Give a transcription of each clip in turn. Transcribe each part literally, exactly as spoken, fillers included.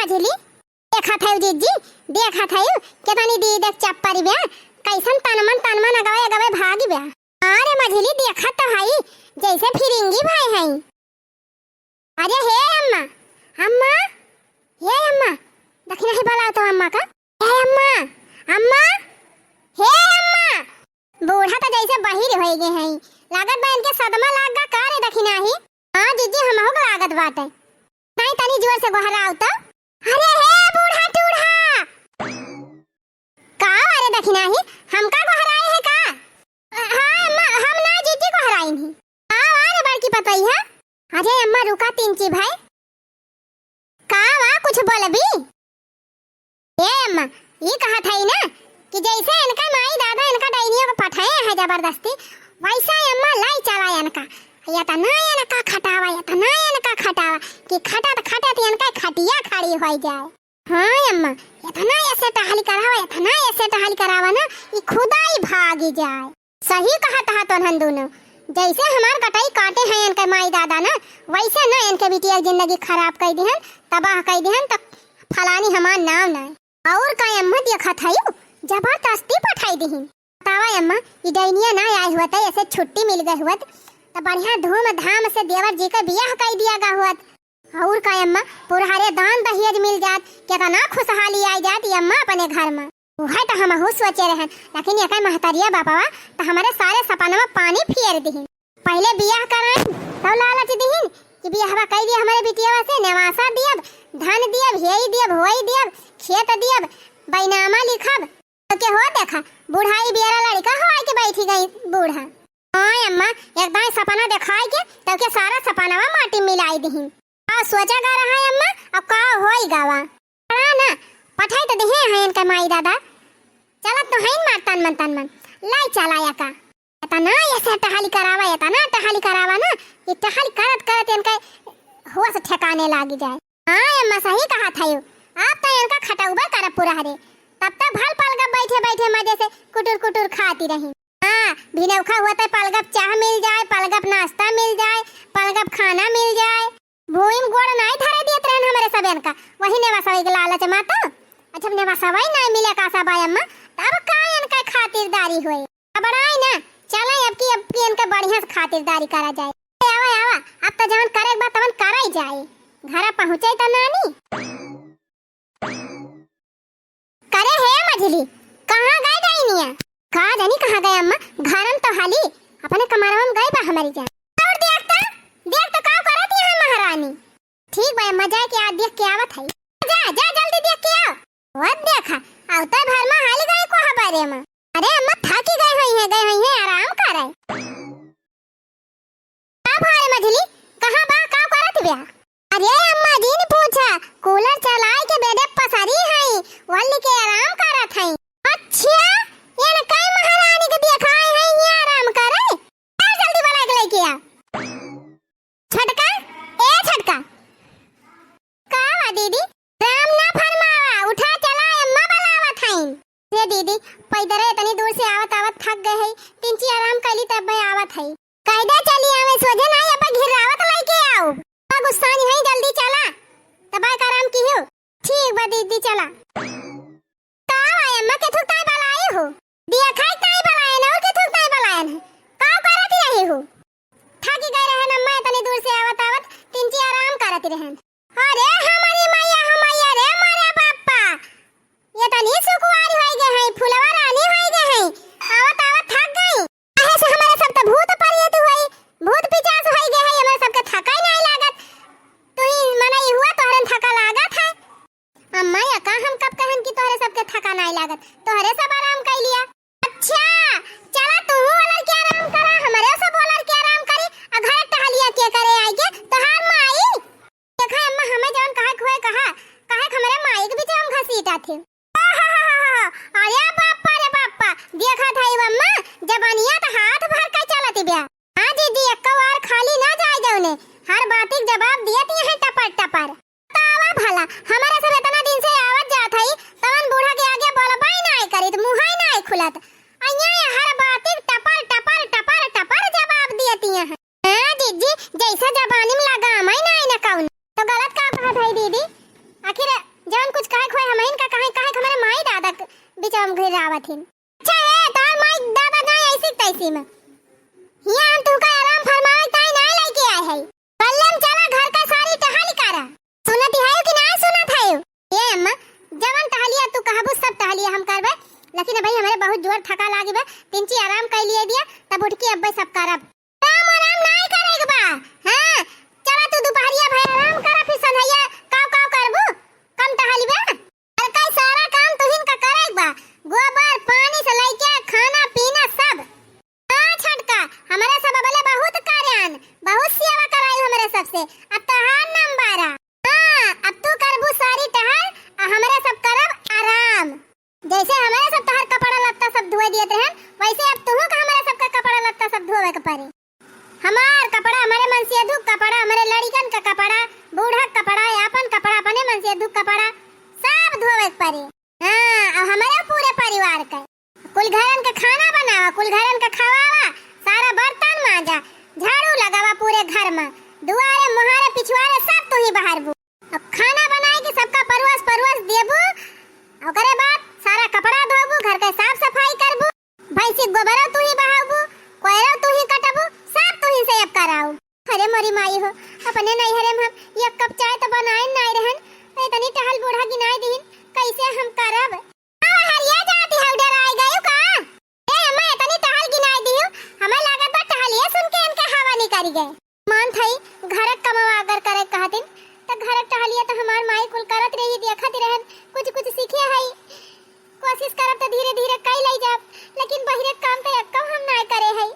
मझिली, देखत हई जिज्जी, देखत हई, केतनी दीदी देख चप्परी ब्या, कैसन तनमन तनमन अगवे अगवे भागी ब्या। अरे मझिली, देखत तो हई, जैसे फिरिंगी भय हई। अरे हे अम्मा, अम्मा, हे अम्मा, दखिनही बोलावत हो अम्मा का। हे अम्मा, अम्मा, हे अम्मा। बूढ़ा तो जैसे बहिर होइ गए हैं, लागत बा इनके सदमा लाग गा का रे दखिनही। हाँ जिज्जी, हमहू के लागत बाटे। नहीं, तनी जोर से गोहराव तो। अरे हे बूढ़ा टूढ़ा, का अरे दखिनही, हमका गोहराए है का? हाँ अम्मा, हम ना जिज्जी गोहराइन ही। आवा रे बड़की पतोहिया। अरे अम्मा रुका तिनची भाई, का वा कुछ बोलबी? ए अम्मा, ई कहत हई ना कि जैसे इनका माई दादा इनका डैनियों को पठाए हैं जबरदस्ती, वैसा अम्मा लाई चला इनका। एतना इनका खटावा, एतना इनका खटावा कि खटत खटत इनका खटिया खड़ी होइ जाए। हाँ अम्मा, एतना ऐसे टहली करावा, एतना ऐसे टहली करावा ना, ई खुदाई भागी जाए। सही कहत हा तोहन दुनो, जैसे हमार गटई काटे हैं इनके माई दादा ना, वैसे ना इनके बिटिया के जिंदगी खराब कई दिहन, तबाह कई दिहन, त फलानी हमार नाव ना। और का अम्मा देखत हयू, जबरदस्ती पठाई दिहिन। बतावा अम्मा, ई डैनिया ना आए हुआ त ऐसे छुट्टी मिल गए हुआ त बढ़िया धूमधाम से देवर जी का बियाह कई दिया गा हुआ। और का अम्मा, पुरहरे दान दहेज मिल जात, केतना खुशहाली आई जात ई अम्मा अपने घर में। उहे तो हमहू सोचे रहन, लेकिन एकर महतरिया बापवा तो हमारे सारे सपनवा पानी फेर दिहिन। पहले बियाह कराइन, तब लालच दिहिन कि बियाहवा कई दिया हमारे बिटियावा से, नेवासा दियब, धन दियब, हेई दियब, होई दियब, खेत दियब, बैनामा लिखब। तो के हो देखा, बुढ़ाई बियारा लड़का हो आके बैठी गई बूढ़ा। हाँ अम्मा, एक दाई सपना देखाई के, तब के सारा सपनवा माटी मिलाई दिहिन। का सोचा गा रहा है अम्मा, अब का होई गावा? पड़ा ना, पठाई तो देहे हैं इनका माई दादा। चलत तो हैं मार तन मन तन मन। लाई चलाया का। एतना ऐसे टहली करावा, एतना टहली करावा ना, कि टहली करत करत इनका होश ठिकाने लागी जाए। हाँ अम्मा, सही कहत हयू। अब तो इनका खटउबे करब पुरहरे। तब तो भल पलगब बैठे बैठे मजे से कुटुर कुटुर खाती रही। हाँ, भिनौखा हुआ तो पलगब चाह मिल जाए, पलगब नाश्ता मिल जाए, पलगब खाना मिल जाए। भूमि में गोड़ नाई धरे दियत रहन हमरे सबेन का, वही नेवासवई के लालच मा तो। अच्छा, अब नेवासवई नाई मिले का सब अम्मा, तब का इनका खातिरदारी होए? अब बड़ाई ना, चला अब की, अब की इनका बढ़िया से खातिरदारी करा जाए। आवा, आवा, अब तो जवन करे के बा तवन करा ही जाए। घर पहुँचे तो नानी। करे हे मझली, कहाँ गए डैनिया? का जानी कहाँ गए अम्मा, घरम तो हाली अपने कमरवा में गए बा हमारी जान। और देख तो, देख तो का करत है महारानी। ठीक बा अम्मा, जाए के आ देख के आवत है। जा, जा जल्दी देख के आओ। वत देखा, आवते भर में हाली गए को हबारे में। अरे अम्मा थकी गए हुई है, गए हुई है आराम करे। का भाई मझली, कहाँ बा, का करत ब्या? अरे अम्मा जिन पूछा, कूलर चलाए के बेडे पसरी हई, वल्ली के आराम करत हई। अच्छा, ये न कई महारानी के देखाए हई ये आराम करे। चल जल्दी बुला के लेके आ। छोटका, ए छोटका। का बा दीदी? राम ना फरमावा, उठा चला, अम्मा बुलावत हईन। रे दीदी, पैदरे इतनी दूर से आवत आवत थक गए हई, तिनची आराम कैली तब मैं आवत हई। कायदा चली आवे, सोझे नाई अपा घिरावत लइके आओ। बा गुस्सानी हई, जल्दी चला, तब आराम की हो। ठीक बा दीदी, चला। का बा अम्मा, केथुक ताई बलाए हो? देखा ही ताई बलाए न, और केथुक ताई बलाए न। का करत रही हो? थकी गए रहन अम्मा, इतनी दूर से आवत आवत तिनची आराम करत रहन। अरे हमारी मैया, हो मैया रे, मारे बापा, ये तनी सुकुवारी होई गए हैं, फुलवा रानी होई गए हैं, आवत आवत थक गई। काहे से हमारे सब तो भूत परियत होई, भूत पिचास होई गए हैं, हमारे सबके थकाई नहीं लागत। तू ही मनई हुआ, तोहरन थका लागत है। अम्मा, या का हम कब कहन कि तोहरे सबके थका नाई लागत? तोहरे सब आराम कई लिया। अच्छा, चला तू वो लड़के आराम करा, हमरे सब वो लड़के आराम करी, आ घर टहलिया के करे आई के तोहार माई। देखा अम्मा, हमें जौन कहे के होए कहा, कहे के हमरे माई के बीच हम घसीटा थे। अरे बापा रे बापा, देखा था अम्मा, जबनिया तो हाथ भर के चलत ब्या। हाँ दीदी, एक्का बार खाली ना जाए जौने, हर बात के जवाब दियत हैं टपर टपर। बतावा भला, हमारा सब इतना दिन से आवत जात हई, तवन बूढ़ा के आगे बोलबाई नाई करित, मुँहई नाई खुलत। अइया ये हर बातिक टपर, टपर, टपर, टपर जवाब दियतिया हैं। हाँ, जिज्जी, जैसा जबानी में लगामई नाई न कौन। तो गलत का कहत हई दीदी? आखिर आवत हिन। अच्छा है, तोहार माई दादा जाए ऐसी तैसी में। हियाँ हम तुहका आराम फरमावे ताई नाय लइके आए है। कल्लम चला घर का सारी टहल करा। सुनत है कि ना सुनत है? ए अम्मा, जवन टहलिया तू कहबू सब टहलिया हम करबे, लेकिन भाई हमरे बहुत जोर थका लागी बा, तिनची आराम कर लिए दिया, तब उठ के अब्बे सब करब। काम आराम नाय करे के बा। हाँ, चला तू दुपहरिया भर आराम करा, फिर संझैया काव काव करबू, कम टहलिबे। घर का सारा काम तुहिन का करे के बा, गोबर पानी से लइके खाना पीना सब। हाँ छोटका, हमरे सब बले बहुत कार्यान, बहुत सेवा कराई हमरे सबसे। अब तोहार नंबर आ। हाँ, अब तू करबू सारी टहल, आ हमरे सब करब आराम। जैसे हमरे सब तोहार कपड़ा लत्ता सब धोए दियत रहन, वैसे अब तुहू का हमरे सबका कपड़ा लत्ता सब धोवे के पड़ी। हमार कपड़ा, हमरे मनसेधु क कपड़ा, हमरे लड़िकन क कपड़ा, बूढ़ा क कपड़ा, आपन कपड़ा, अपने मनसेधु क कपड़ा, सब धोवे के पड़ी। हाँ, अब हमरे पूरे परिवार के। कुल घरन के खाना बनावा, कुल घरन के खवावा, सारा बर्तन मांजा, झाड़ू लगावा पूरे घर में, दुआरे, मुहारे, पिछुआरे सब तुही बहारबू। अब खाना बनाए के सबका परोस परोस देबू, ओकरे बाद सारा कपड़ा धोबू, घर के साफ सफाई करबू, भैंसी गोबरो तुही बहाबू, कोयरो तुही कटबू, सब तुही से अब कराऊ। अरे मोरी माई हो, अपने नैहरे में हम एक कप चाय तो बनाए नाय रहन, इतनी टहल बूढ़ा गिनाए दीन, कैसे हम करब? अब हरिया जाती है, डराए गयो का? ए अम्मा, इतनी टहल गिनाए दियो, हमें लागत बा टहलिए सुन के इनके हवा निकल गए। मान थई, घरक कमवा अगर करे कहतिन, त घरक टहलिया त हमार माई कुल करत रही, देखत रहन, कुछ कुछ सीखे हई। कोशिश करब त धीरे धीरे कई लई जाब, लेकिन बहिरे काम त एक्कम हम नाय करे हई।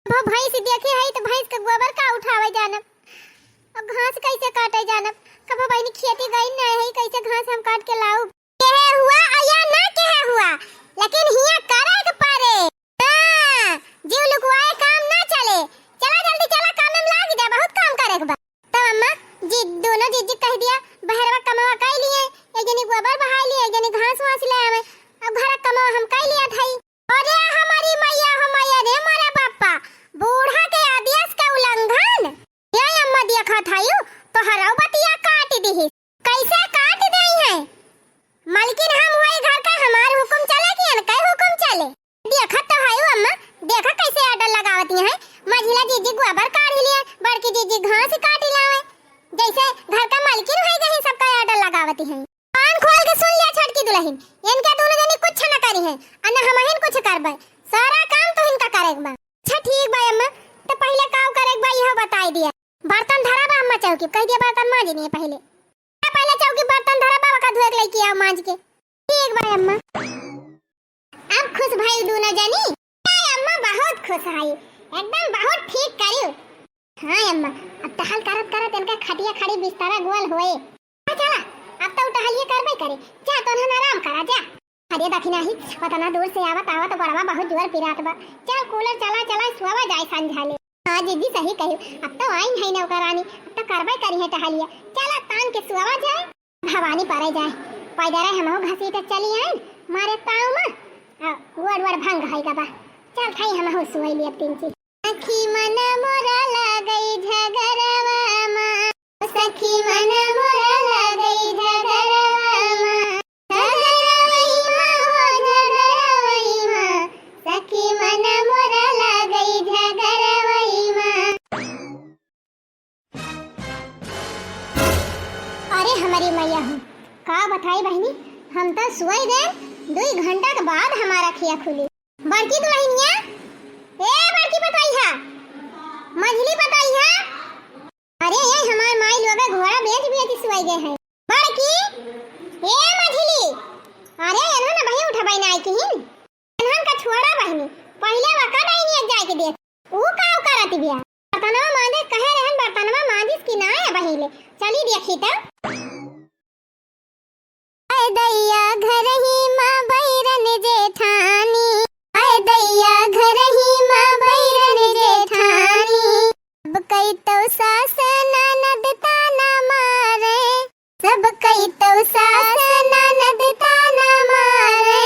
कभो भैंस देखे हई त भैंस के गोबर का उठावे जानब, और घास कैसे काटे जानब। कभो बहिनी खेती गई नाय हई, कैसे घास हम काट के लाऊब? केहे हुआ और या ना केहे हुआ, लेकिन हिया करे के पड़े। हाँ, जीव लुकवाए काम ना चले। चला जल्दी चला, काम में लाग जा, बहुत काम करे के बा। तब अम्मा जी, दोनों जीजी कह दिया, बहरवा कमवा कई लिए, एक जनी गोबर बहाई लिए, एक जनी घास वास ले आवे, अब घर कमवा हम कई लिया थाई। अरे हमारी मैया हो मैया रे, मोरा बापा, बूढ़ा के आदेश का उल्लंघन। ये अम्मा देखा थायू, तोहरा बतिया काट दिही। कैसे काट देई है? मालकिन हम हुए घर का, हमार हुकुम चले कि इनका हुकुम चले? देखत तो हयू अम्मा, देखा कैसे order लगावती हैं। मझिला जीजी गोबर काढ़ी लिए, बड़की जीजी घास काटी लावे, जैसे घर का मालकिन हुई गई, सबका order लगावती हैं। कान खोल के सुन लिया छोटकी दुलहिन, इनके दोनों जनी कुछ न करी हैं, अन हमहिन कुछ करबे, सारा काम तो इनका करे के बा। अच्छा ठीक बा अम्मा, तो पहले काव करे के बा यह बताई दिया। बर्तन धरा बा अम्मा चौकी, कह दिया बर्तन मांजनी है पहले। पहले चौकी बर्तन धरा बा, ओका धोए के लइके आओ मांज के। ठीक बा अम्मा। अब खुश भई दोनों जनी? अरे अम्मा बहुत खुश हई, एकदम बहुत ठीक करियो। हाँ अम्मा, अब टहल करत करत इनका खटिया खड़ी बिस्तरा गोल होए। आ चला, अब तो टहलिए करबे करे, जा तोहन आराम करा जा। अरे दखिना ही, पतना दूर से आवत आवत गोड़वा बहुत जोर पिरात बा। चल कूलर चला चला सोवा जाए संझा ले। हाँ जीजी सही कही, अब तो आइन है नौकरानी, अब तो करबे करी है टहलिया। चला तान के सोवा जाए। भवानी परे जाए, पैदर हमहू घसीट चली आइन, मारे पाँव में, आ, गोड़ वोड़ भंग है गबा। चल थाई हमहू सोई ली अब तीन चीज। सखी मन मोरा लागई झगरवा मा, सखी मन मोरा लागई झगरवा मा, झगरवई मा हो झगरवई मा, सखी मन मोरा लागई झगरवई मा। अरे हमारी मैया हो, का बताई बहिनी, हम तो सोई गए, दुई घंटा के बाद हमार अखिया खुली। बड़की दुलहिनिया, ए बड़की पतोहिया, मझली पतोहिया, अरे ये हमार माई लोग घोड़ा बेच बेच सोई गए हैं। बड़की, ए मझली, अरे एन्हन अबही उठबई नाई किहिन। एन्हन का छोड़ा बहिनी, पहिले वका डाइनिया जाए के देख। ऊ का करत बिया? बर्तनवा मांजे कहे रहन, बर्तनवा मांजिस कि नाय अबही ले? चली देखी त। ऐ दैया घरही मा बैरन जेठानी, ऐ दैया घरही मा बैरन जेठानी। अब कई तो सास ननद ताना मारे, सब कई तो सास ननद ताना मारे।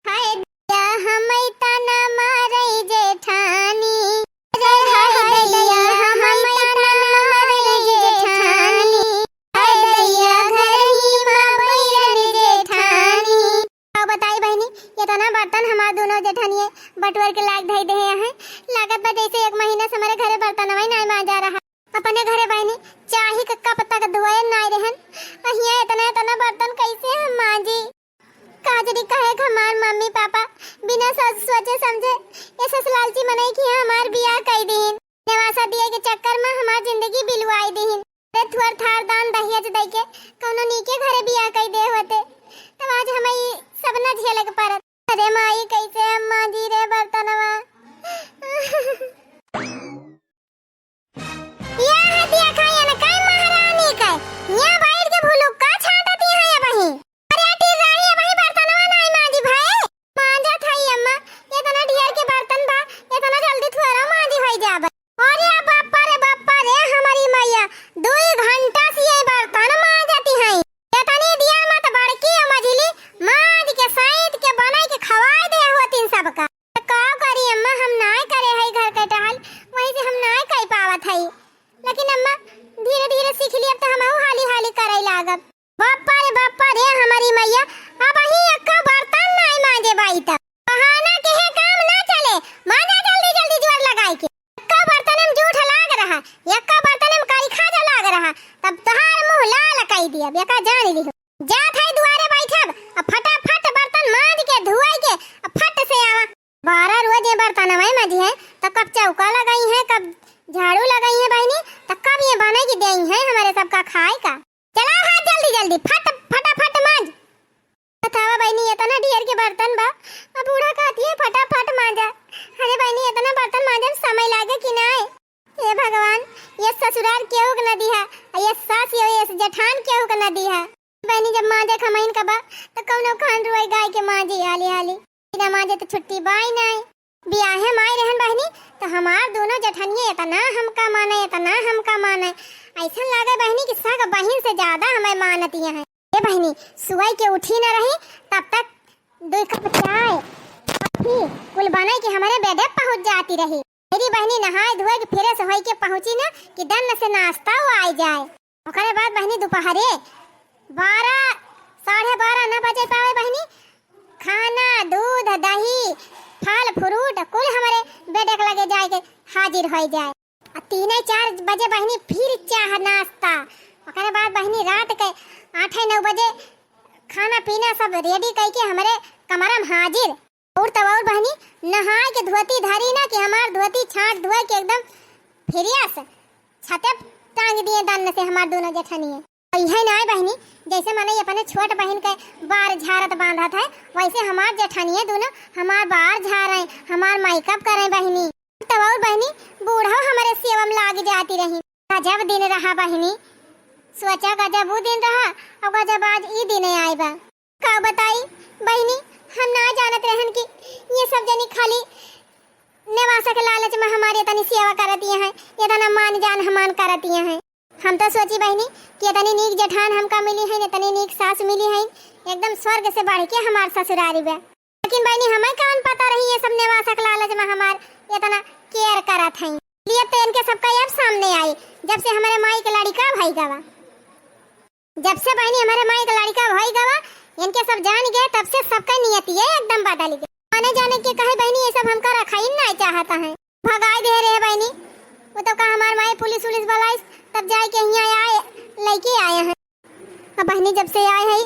हाय दैया हमई ताना मारे जेठानी, रे हाय दैया हमई ताना मारे जेठानी। हाय जिंदगी बिलवाई दिहिन। अरे थोर थार दान दहेज दइके कउनो नीके घरे बियाह कइ दे होते, तब आज हमइ ई सब न झेले के परत। अरे माई, कइसे हम मांजी रे बर्तनवा? या हतिया खाइए न काई महारानी के, या बैठ के भुलुक्का छाटत यहाँ ये बही। अरे टिर्राई ये बही बर्तनवा नाई मांजी भाई। मांजत हई अम्मा, एतना ढेर के बर्तन बा, एतना जल्दी थोरा मांजी होई जाबे। अरे बाप्पा रे बाप्पा रे, हमरी मइया, दुई घंटा से ये बर्तन मांजती हैं। एतनी दियर मत बड़की और मझिली मांज के, साइत के, बनाई के खवाई दे होतिन सबका। त का करी अम्मा, हम नाय करे हई घर के टहल, वही से हम नाय कई पावत हई। लेकिन अम्मा, धीरे धीरे सीख ली, अब तो हमहू हाली हाली करे लागब। बाप्पा रे बाप्पा रे, हमरी मइया, अबहीं एक्का बर्तन नाई मांजे बाई त। बहाना के है काम ना चले, मांजा जल्दी जल्दी जोर लगाई के। एक्का बर्तन में जूठ लाग रहा, एक्का बर्तन में करिखा जो लाग रहा, तब तोहार मुंह लाल कई दिया, बेका जान लिहो। जात है दुआरे बैठब, अब फटाफट बर्तन मांज के, धुआई के, अब फट से आवा। बारह रोज ये बर्तनवा मांजी है, तो कब चौका लगाई है, कब झाड़ू लगाई है बहिनी, तो कब ये बने की देई है हमरे सबका खाए का। चला हाथ जल्दी जल्दी, फट, फटाफट मांज। बतावा बहिनी, एतना ढेर के बर्तन बा, अब बूढ़ा कहती है फटाफट मांजा। अरे बहिनी, एतना बर्तन मांजे में समय लागे कि नाय? हे भगवान, ये ससुरार केहू के न दिहा, आ ये सास, ये, ये जेठान केहू के न दिहा। बहिनी, जब मांजे खमइन का बा, त कउनो खान रुआई गाय के मांजी हाली हाली। बिना मांजे त छुट्टी बाई नाय। बियाहे माई रहन बहिनी, त हमार दोनों जेठनिया एतना हमका माने, एतना हमका माने। अइसन लागे बहिनी कि सग बहिन से ज्यादा हमें मानतिया हैं। ए बहिनी, सुबह के उठी न रही, तब तक दुई कप चाय, कॉफी, कुल बनाई के हमरे बेडे पहुँच जाती रही। मेरी बहिनी नहाए धोए के फ्रेश होई के पहुँची न कि दन्न से नाश्ता वो आई जाए। ओकरे बाद बहिनी दोपहरे बारह, साढ़े बारह न बजे पावे बहिनी, खाना, दूध, दही, फल, फ्रूट कुल हमरे बेडे के लगे जाए के हाजिर होई जाए। आ तीने चार बजे बहिनी फिर चाह नाश्ता। ओकरे बाद बहिनी रात के आठे नौ बजे खाना पीना सब रेडी कइके हमरे कमरा में हाजिर। और तब और बहिनी नहाए के धोती धरी ना कि हमार धोती छाट धोए के एकदम फ्रेश छते टांग दिए दन्न से हमार दोनों जेठनिए। इहे नाय बहिनी, जैसे मनई अपने छोट बहिन के बार झारत बांधत है, वैसे हमार जेठनिए दोनों हमार बार झारे, हमार मेकअप करे बहिनी। तब और बहिनी, बूढ़ो हमरे सेवा में लाग जाती रही। गजब दिन रहा बहिनी, सोचा गजब ऊ दिन रहा, और गजब आज ई दिन आए बा। का बताई बहिनी, हम ना जानत रहन कि ये सब जनी खाली नेवासा के लालच में हमार एतनी सेवा करतिया हैं, एतना मान जान हमान करतिया हैं। हम तो सोची बहिनी कि एतनी नीक जेठान हमका मिली हैं, एतनी नीक सास मिली हैं, एकदम स्वर्ग से बढ़ के हमार ससुरारी बा। लेकिन बहिनी, हमें कौन पता रही ये सब नेवासा के लालच में हमार एतना केयर करत हैं। लिए तो इनके सबका अब सामने आई, जब से हमारे माई के लड़िका भई गवा। जब से बहिनी हमारे माई के लड़िका भई गवा, इनके सब जान गए, तब से सबका नियतिये एकदम बदल गए। आने जाने के कहे बहिनी, ये सब हमका रखाई नहीं चाहता है, भगाई दे रहे बहिनी। वो तो का हमार माई पुलिस उलिस बुलाइस, तब जाए के यहाँ आए, लइके आए हैं। अब बहिनी जब से आए हैं,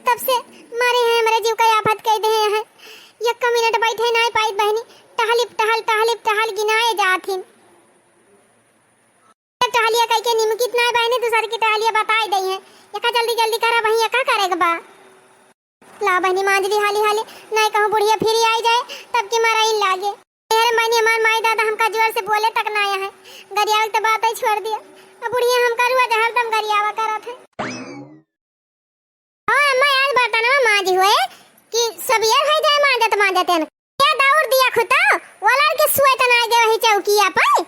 तब से मारे हैं, हमारे जीव का आफत कह दे हैं। यक्का मिनट बैठे नहीं पाई बहिनी, टहलिप टहल, टहलिप टहल गिनाए जात ही। टहलिया कइके निमकित नाय बहिनी, दूसर की टहलिया बताई दई है। एका जल्दी जल्दी करा बहिनी, एका करे के बा। ला बहिनी मांज ली हाली हाली, नाय कहूँ बुढ़िया फिर आई जाए, तब की मराइन लागे। अरे बहिनी, हमार माई दादा हमका जोर से बोले तक ना आया है, गरियावे के तो बात ही छोड़ दिया। अब बुढ़िया हमका रुआ हरदम गरियावा करत है। ओ अम्मा, आज बर्तनवा मांजी हुए कि सबियर होइ जाए मांजत मांजत एन। क्या दौड़ दिया खुता, वलर के सुए त ना गए वही चौकिया पर।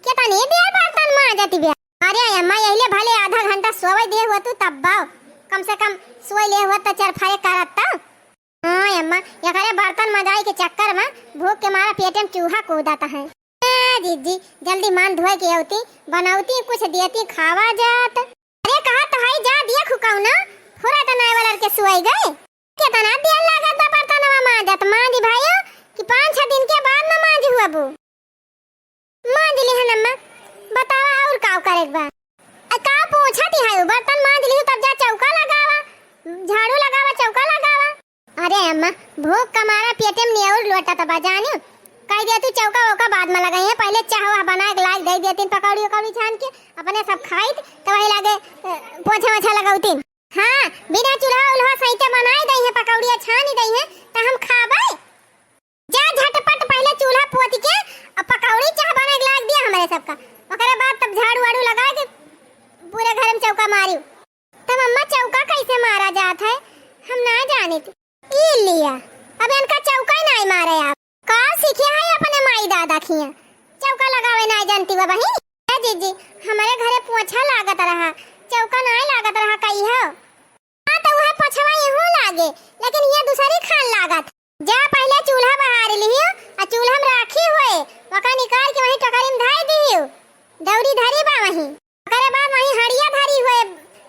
केतनी देर बर्तन मांजत बे। अरे अम्मा, यहिले भले आधा घंटा सोवे दे हुआ तू तब बाव। कम से कम सोए ले हुआ त चरफरे करत त। हाँ अम्मा, एकरे बर्तन मजाई के चक्कर में भूख के मारा पेटे में चूहा कूदत है। ए जीजी, जल्दी मान धोए के अउती, बनौती कुछ देती खावा जात। अरे कहा तो है, जा दिया खुकाऊ ना, फुरा त नाय वालर के सुआई गए। केतना देर लागत बा बर्तनवा मांजत, मांजी भाइयो कि पाँच छह दिन के बाद न मांजी हुआ बू। मांज लिहन अम्मा, बतावा और का करे के बा? आ का पूछत ही है, बर्तन मांज लिहू तब जा चौका लगावा, झाड़ू लगावा, चौका लगावा। अरे अम्मा, भूख का मारा पेटे में नेउर लोटत बा जानियो, कहि दिया तू चौका वौका बाद मा लगइहैं, पहिले चाह वाह बनाए के लाग दइ दिया तीन पकौड़ी वकौड़ी छान के, अपने सब खाइत, त वही लागे, अ, पोछा वोछा लगउतीन। हाँ, बिना चूल्हा उल्हा सहिते बनाए दइहैं, पकौड़िया छानी दइहैं, त हम खाबै। जा झटपट पहिले चूल्हा पोति के अ पकौड़ी चाह बनाए के लाग दिया हमरे सबका, ओकरे बाद तब झाड़ू वाड़ू लगाए के पूरे घर मा चौका मारिउ। तब अम्मा चौका कइसे मारा जात है, हम नाहीं जानित। ई लिया, अब इनका चौका ही नाहीं मारे आप। का सीखे है अपने माई दादा खिया? चौका लगावे नाहीं जानती बा बहिन? ए जीजी, हमरे घरे पोछा लागत रहा, चौका नाहीं लागत रहा, कही हो? हाँ, त उहे पोछवा इहूँ लागे, लेकिन ये दूसरी खान लागत। जा पहिले चूल्हा बहार लिहियो, आ चूल्हा मा राखी होए, ओका निकाल के वहीं टोकरी मा धइ दिहियो। दौरी धरी बा वहीं। ओकरे बाद वहीं हड़िया धरी होए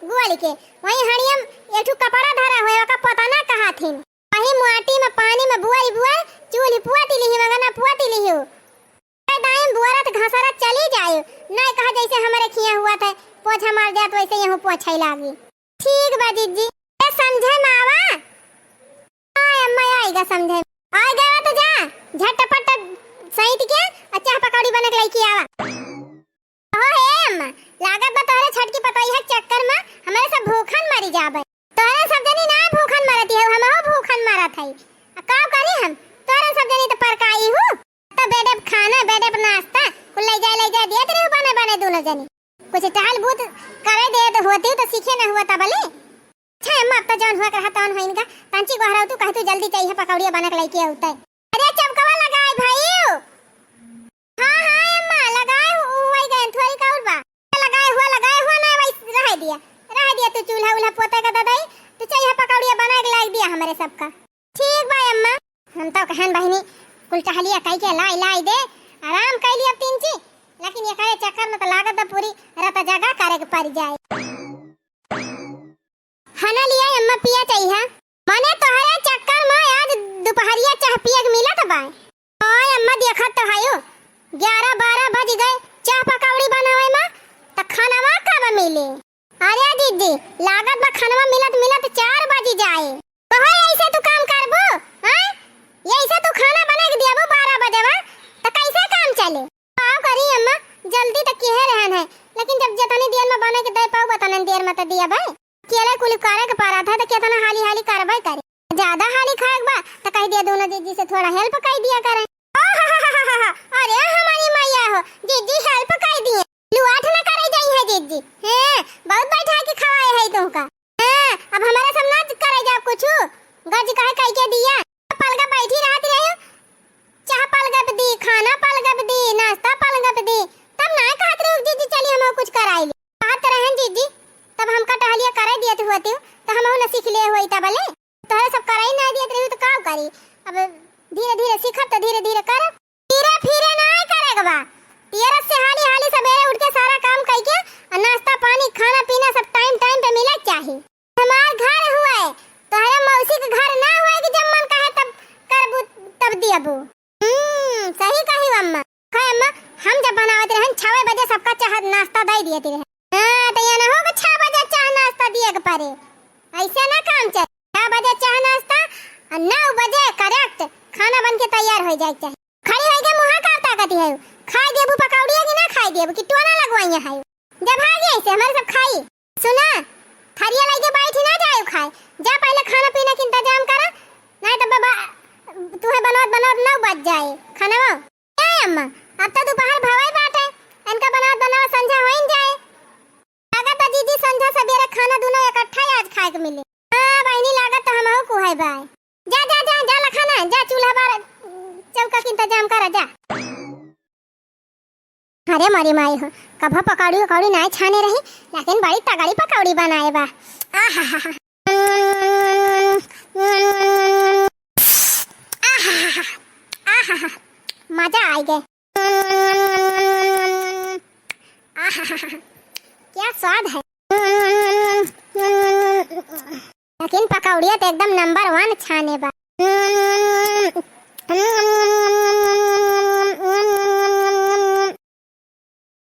गोल के, वहीं हड़िया मा एक ठो कपड़ा धरा होए, ओका पोतना कहत हिन। वहीं माटी मा पानी मा बुआई बुआई चूल्ही पोति लिही, अंगना पोति लिहियो। ए दाईं बुआरत घसरत चली जाए, नाहीं कहा जइसे हमरे खिया हुआ था, पोछा मार जात वइसे इहूँ पोछे लागी। ठीक बा जीजी, ए समझे मा आवा। हाँ अम्मा, आइगा समझे। आइगा तो जा, झटपट सहित के आ चाह पकौड़ी बना के लइके आवा। हो हे अम्मा, लागत बा तोहरे छोटकी पतोहिया के चक्कर मा हमरे सब भूखन मरी जाबे। तोहरे सब जनी ना भूखन मरती है, हमहू भूखन मरत है। आ का करी हम? तोहरे सब जनी त परकाई हू। त बेडे प खाना, बेडे प नाश्ता, कुल लइ जाए, लइ जाए दिया तेरे बने, बने दोनों जनी। कुछ टहल बूत करे दे तो होती तो सीखे ना हुआ तबले। अच्छा अम्मा, अब तो जौन हुआ के रहा तौन होइनगा। तंची गोहराऊ तू कह तू जल्दी चाहिए पकौड़िया बना के लइके आउते। अरे चौकवा लगाए भाई। हाँ, हाँ अम्मा, लगाए हु-, हुई गए, थोड़ी का और बा। लगाए हुआ, लगाए हुआ ना, वही रह दिया, रह दिया तू चूल्हा उल्हा पोते का ददाई, तू चाहिए पकौड़िया बना के लाग दिया हमरे सबका। ठीक बा अम्मा। हम तो कहन बहिनी, कुल टहलिया कई के लाई लाई दे, आराम कई लिया तीन ची, लेकिन ये करे चक्कर में तो लागत बा पूरी रात जगा करे के पड़ जाए। हना लिया अम्मा पिया चाहिए। मने तोहरे चक्कर में आज दोपहरिया चाह पिए के मिलत बा। ओए अम्मा देखत तो हयो, ग्यारह बारह बज गए, चाह पकौड़ी बनावे में, त खानवा कब मिले? अरे दीदी, लागत बा खानवा मिलत मिलत चार बज जाए। कहो ऐसे तू काम करबू, हैं? ऐसे तू खाना बना के दियाबू बारह बजे बा, त कैसे काम चले? का करी अम्मा, जल्दी त किहे रहन है, लेकिन जब जतनी देर में बने के दे पाऊ, बतने देर में त दिया भाई। अकेले कुल करे के पड़त है, त केतना हाली हाली करबे करे। ज्यादा हाली खाए के बा, त कह दिया दोनों जीजी से थोड़ा help कर दिया करें। अरे हमारी मैया हो, जीजी help कर दिए। लुआठ न करे जाई है जीजी। हैं, बहुत बैठा के खवाए है तुमका। हैं, अब हमारे सब ना करे जा कुछ। गज कहे कह के दिया। पलगा बैठी रहत रहे, चाह पलगप दी, खाना पलगप दी, नाश्ता पलगप दी, तब ना कहत रहे, "जीजी, चली, हमहू कुछ कराई ली।" कहत रहन जीजी, तब हमका टहलिया करे दियत हुअतिउ, त हमहू न सीख ले होई तबले। तोहरे सब कराई ना दियत रही, त का करी? अब धीरे धीरे सीखब, त धीरे धीरे करब। धीरे फिरे ना करे के बा। तेरह से हाली हाली सबेरे उठ के सारा काम कइके, आ नाश्ता पानी, खाना पीना सब time time पे मिले के चाही। हमार घर हुए, तोहरे मौसी के घर ना हुए कि जब मन कहे तब करबू, तब दियबू। हम्म, सही कही अम्मा। है अम्मा, हम जब बनावत रहन, छवे बजे सबका चाह नाश्ता दे दिए रहे। हाँ, त ये ना हो कि छह बजे चाह नाश्ता दिए के पड़े, ऐसे ना काम चले। छह बजे चाह नाश्ता और नौ बजे correct खाना बन के तैयार हो जाए के चाही। खड़ी होई के मुँहा का ताकत है, खाए देबू पकौड़िया कि ना खाए देबू कि टोना लगवाइया है? जब आ गया इसे हमारे सब खाई। सुना, थरिया लेके बैठी ना जाए खाए, जा पहले खाना पीना के इंतजाम करा, नहीं तो बाबा तुहे बनवत बनवत नौ बज जाए खाना। ए अम्मा, अब तो दोपहर भवई बाटे, इनका बनावत बनावत संझा होइन जाए। लागत बा जीजी संझा सबेरे खाना दोनों इकट्ठा ही आज खाए के मिले। हाँ बहिनी, लागत तो हमहू कुहाई बाय। जा, जा, जा, जा लखाना, जा चूल्हा बार चौका के इंतजाम करा, जा। अरे मोरी माई हो, कभो पकौड़ी उकौड़ी नाय छाने रही, लेकिन बड़ी तगड़ी पकौड़ी बनाए बा। आहा हा हा। आहा हा हा। मजा आ गए। आहा हा हा। क्या स्वाद है। लेकिन पकौड़िया तो एकदम number one छाने बा।